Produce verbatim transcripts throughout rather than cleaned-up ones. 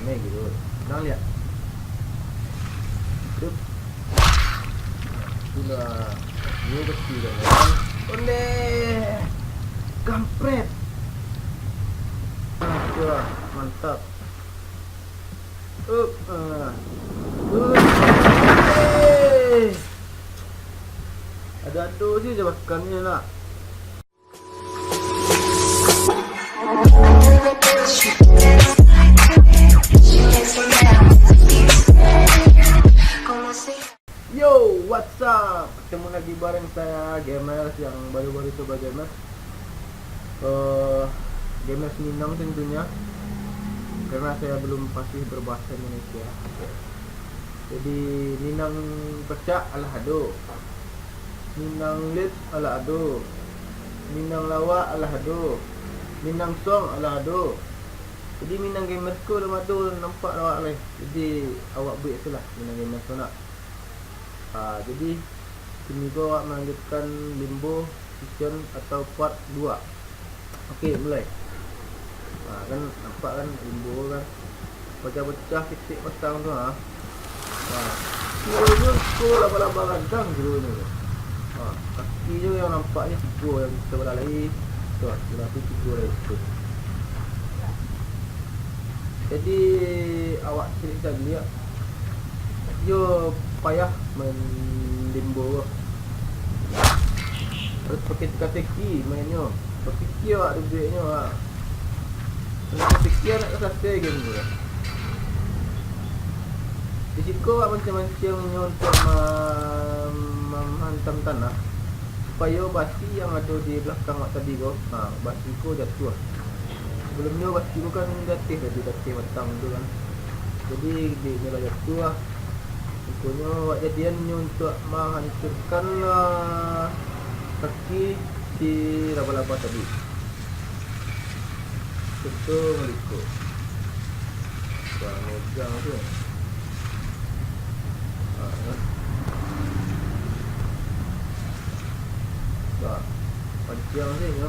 Eh, gitu. Nang lihat. Dup. Itulah. Ini kecil kan, kan? Ondeh. Kampret. Ah, itulah. Mantap. Up, ah. Up. Eh. Ado-ado sajo jebakannya, nak. Yo, what's up? Ketemu lagi bareng saya, Gamers, yang baru-baru coba Gamers. Eh, Gamers Minang tentunya, karena saya belum fasih berbahasa Indonesia. Jadi, Minang pecak alah ado. Minang lit alah ado. Minang lawak alah ado. Minang song alah ado. Jadi, Minang Gamers ko alun ado nampak awak lai. Jadi, awak buek se lah Minang Gamers ko nak. Ah, jadi, kini ko awak malanjutkan Limbo season atau part dua. Oke, mulai. Ha, kan nampak kan Limbo kan. Pacah-pacah ketek batang tu, ha. Ha. Kironyo ko laba-laba gadang kironyo. Ha, kakinyo yang nampak ni tigo, yang sabalah lai. Tu, sabalah tu tigo lai tu. Jadi, awak caliak-caliak, yo payah main Limbo ko. Harus pakai teka-teki mainnyo. Bapikia awak duduaknyo, ha. Kalau bapikia, nak ka salasai game tu. Di siko awak mancang-mancang inyo untuak ma-, ma-, mahantam tanah, supayo basi yang ado di balakang awak tadi ko, ha, basi ko jatuah. Sabalumnyo basi ko kan di ateh tadi, di ateh batang tu kan. Jadi, dek inyo lah jatuah. Ruponyo awak jadian inyo untuak mahancurkan, ah, kaki si laba-laba tadi. Contoh maliko. Wah, megang tu. Ah, nah. Wah, pancang se nyo.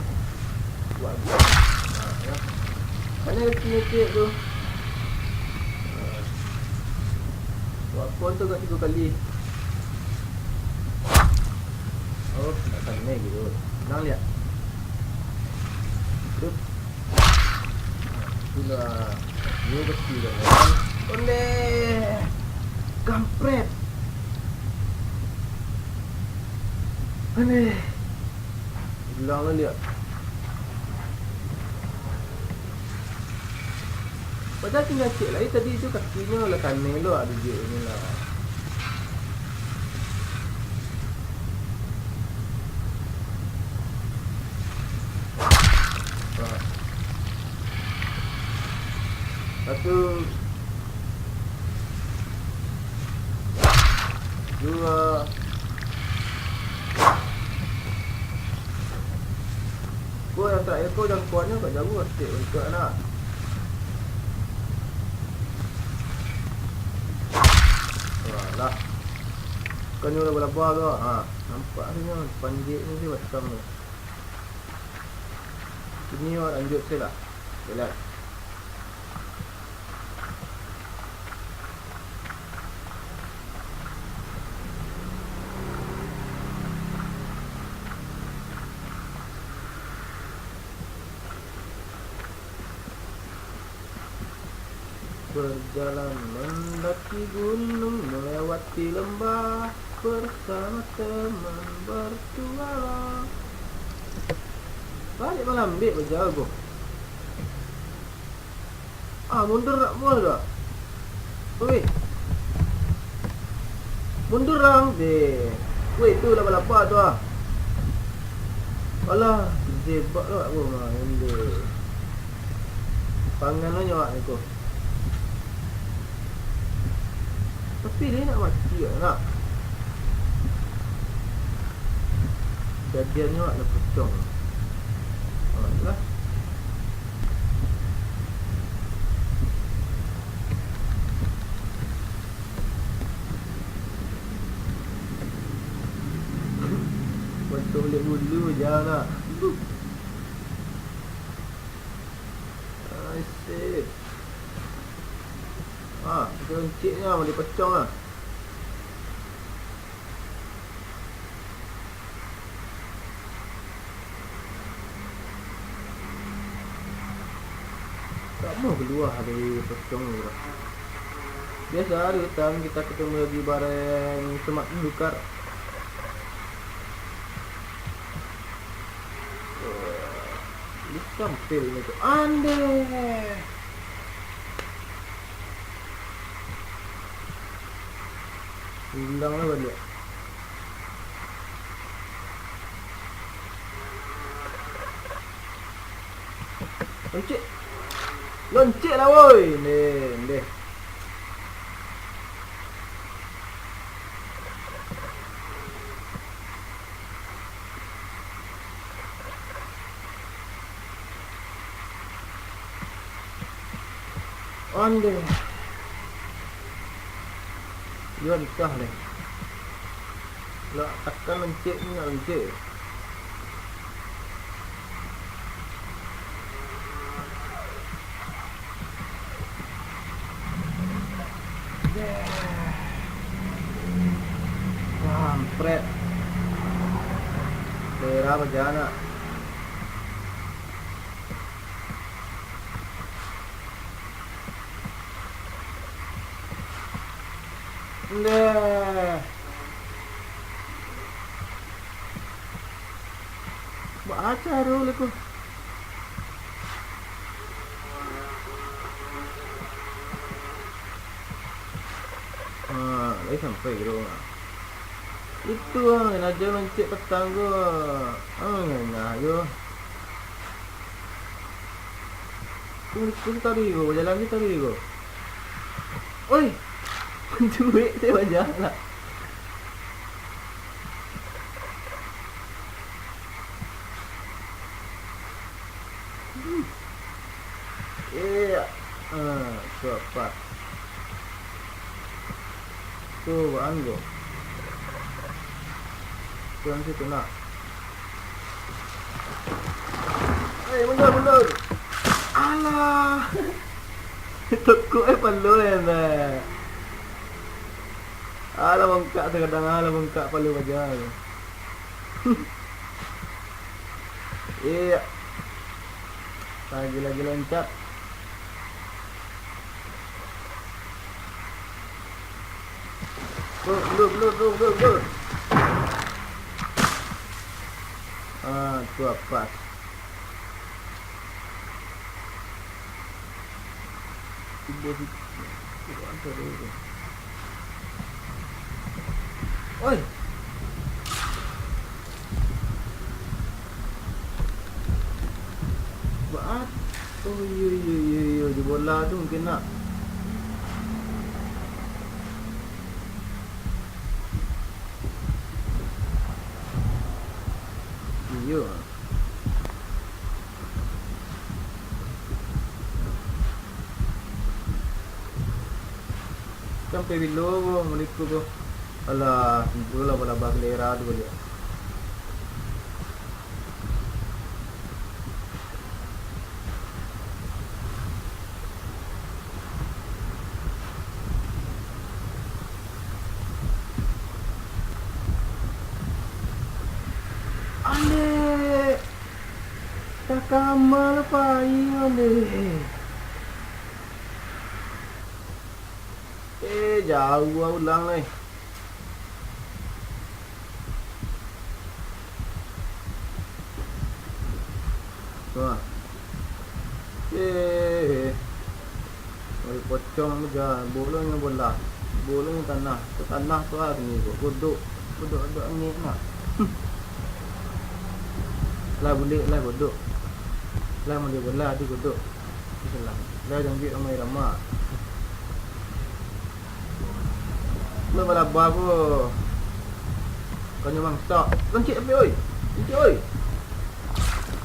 Wah, nah, nah. Mana kecil-kecil tu? Ah. Wah, pon tu agak tigo kali. Oh, nak kanai gitu. Nang lihat. Terus. Itulah. Ini kecil kan. Ondeh. Kampret. Aneh. Ulang lah lihat. Padahal tingga ciek lai tadi tu, kakinyo lah kanai lo, ah, duduak ni lah. Wah. Satu. Dua. Ko yang terakhir ko jangkauannyo agak jauah sikit untuak nak. Walah. Bukannya laba-laba tu. Ha, nampak tu nyo, panjeknyo tu batang tu. Kini awak lanjut se lah. Jalan. Berjalan mendaki gunung, melewati lembah, bersama teman bertualang. Baliak malambek bajago. Ah, mundur nak mual dah. Weh. Mundur lah, deh. Weh, tu laba-laba tu ah. Alah, jebak lah aku mah, mundur. Pangan lah nyo awak ni ko. Tapi dia nak mati lah nak. Jadiannyo awak lah pocong. Ah, lah. Potong dek bulu, jangan nak. Ai, sip. Lonceknyo mah dipecong lah. Tak mau keluar dari pocong tu lah. Biasa di hutan kita ketemu lagi bareng semak belukar. Wah, disampilnyo tu. Andeh. Ulang lah baliak. Loncek. Loncek lah, woi. Ndeh, ndeh. Ondeh. Yo, entah deh. Lah, takkan loncek ni nak loncek. Kampret. Daerah bajana. Ndeh. Baa caro lai ko? Ah, lai sampai kiro. Itu ah, rajo mancik patang ko. Ah, ngah-ngah jo. Kun, kun tadi ko, bajalan je tadi ko. Oi! Cuek se bajalan lah. Iya. Ah, tu apa? Tu baan ko. Tu nan situ nak. Eh, mundur, mundur. Alah. Tokok eh, palo eh, nah. Alah, bangkak takadang, alah, bangkak palo baja. Iya. Lagi, lagi loncat. Bro, bro, bro, bro, bro, bro. Ah, tu apa? Tibo situ. Oi. Baat. Oh, iyo, iyo, iyo, iyo. Di bola tu mungkin nak. Iyo. Sampai bilo ko, maliku ko. Alah, tibo lah balabah galera tu baliak. Alek! Takama lah pai, alek. Eh, jauah ulang, eh. Wah. Eh. Oi, pocong tu ja, bolonyo bola. Bolonyo tanah. Tu tanah tu ah, sini tu. Godok. Godok-godok angin nak. Lah bulik lah godok. Lah maliek bola tu godok. Lah jangkik ramai-ramai. Lah balabah ko. Kanyo mangsa. Lancik tapi oi. Lancik oi.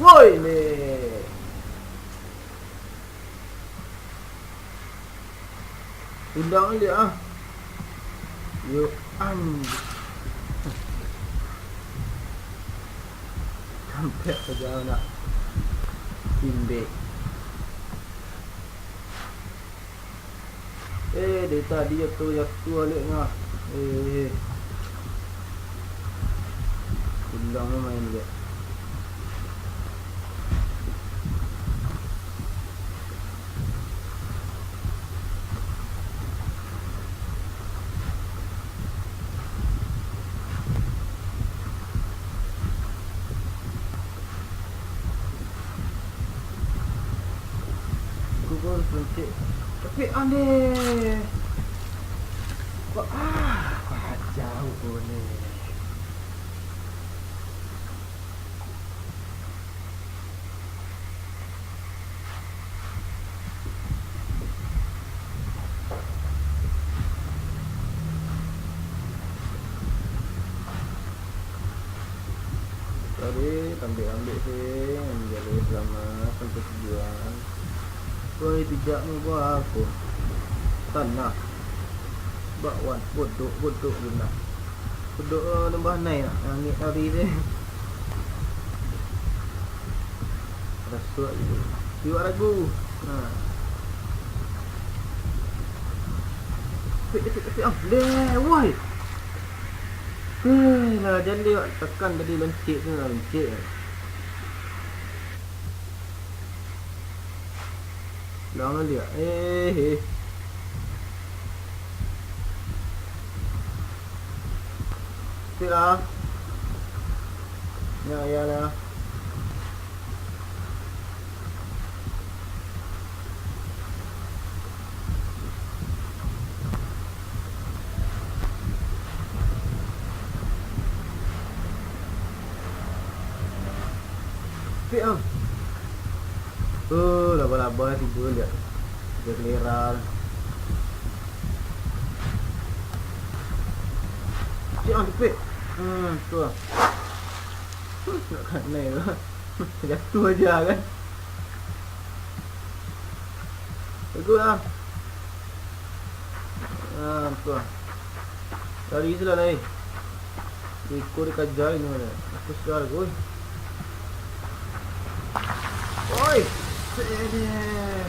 Woi le. Ulang baliak ah. Yo anjing. Kampek sajo nak. Timbek. Eh, Dari tadi jatuah-jatuah liak nyo. Eh. Pulang lah main liak. Gugur sencik. Tapi aneh. Kok, ah, kok jauh ko ni. Tadi, ambiak-ambiak sih, jalur selamat sampai tujuan. Woi, pijak ni buah aku. Tanah. Bakwan, bodok, bodok guna. Bodok, eh, lembah nai nak, langit hari ni. Rasuak je. Iwak ragu. Ha. Pik, pik, pik, ah. Leh, woi. Eh, lah, jan dia tekan tadi loncik tu, lah, loncik. Lang lah dia. Eh, eh. Sila. Ya, ya lah. Pik, ah. Oh, laba-laba tibo liak. Dia keliran. Pik, ah, pik. Hmm, tu lah. Nak kanai tu. Jatuah aja kan. Bagus lah. Ah, tu lah. Lari je lah, lai. Iko dikaja inyo ni. Aku sedar, oi. Oi. Sedih.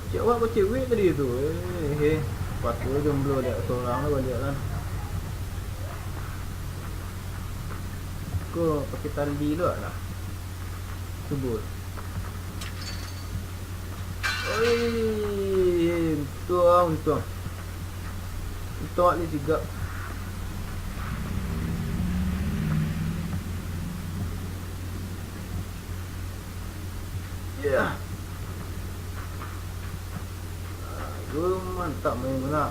Cek awak ko cewek tadi tu. Eh, eh. Pas tu jomblo dia sorang lah baliak kan. Ko pakai tali tu lah. Subur. Oi, untuang, untuang. Untuang ni sigap. Ya. Aduh, mantap main bola.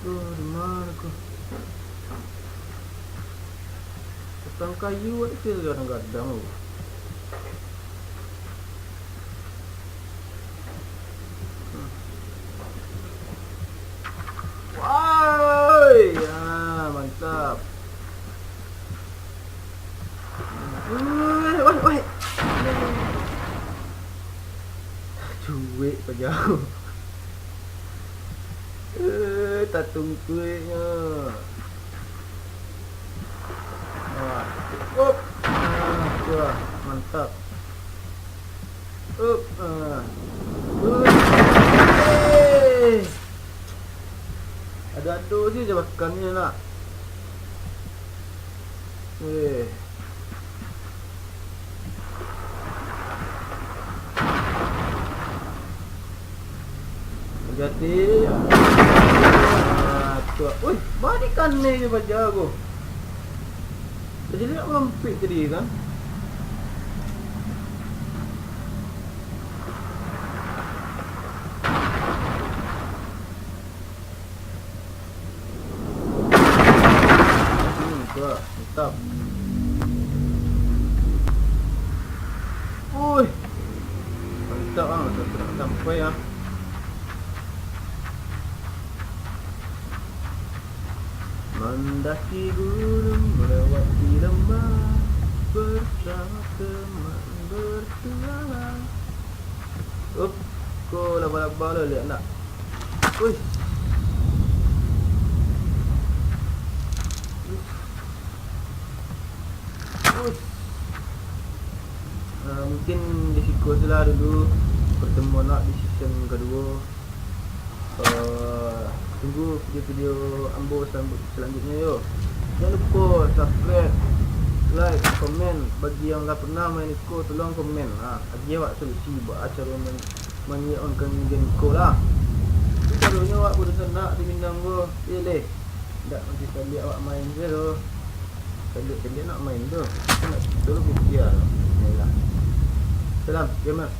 Aduh, di mana ko? Batang kayu ada tu gadang-gadang tu. Woi, ya, mantap. Woi, woi, woi. Cuek paja. Eh, tatungkuiknyo. Wah. Up. Ah, tu lah. Mantap. Up. Ah. Wih. Eh. Ado-ado se jebakan ni nak. Eh. Jadi, ah, tu. Uih, balikan ni je baja ko. Jadi, nak mampik tadi kan? Hmm, tu lah, mantap. Ui, mantap ah, mantap, mantap, sampai ah. Mendaki gunung, melewati lembah, bersama teman bertualang. Up, ko laba-laba lo liak nak. Uih. Uih. Eh, mungkin di siko se lah dulu pertemuan awak di season kaduo. Eh, tunggu video-video ambo selanjut-, selanjutnyo yo. Jan lupo subscribe, like, komen. Bagi yang lah pernah main Iko, tolong komen. Ha, agiah awak solusi baa caro man-, manyiapkan game Iko lah. Tu caronyo awak baru sanak di Minang ko. Iyo leh. Ndak nanti saliak awak main se tu. Saliak-saliak nak main tu. Nak turun mikir. Yolah. Salam, gamer.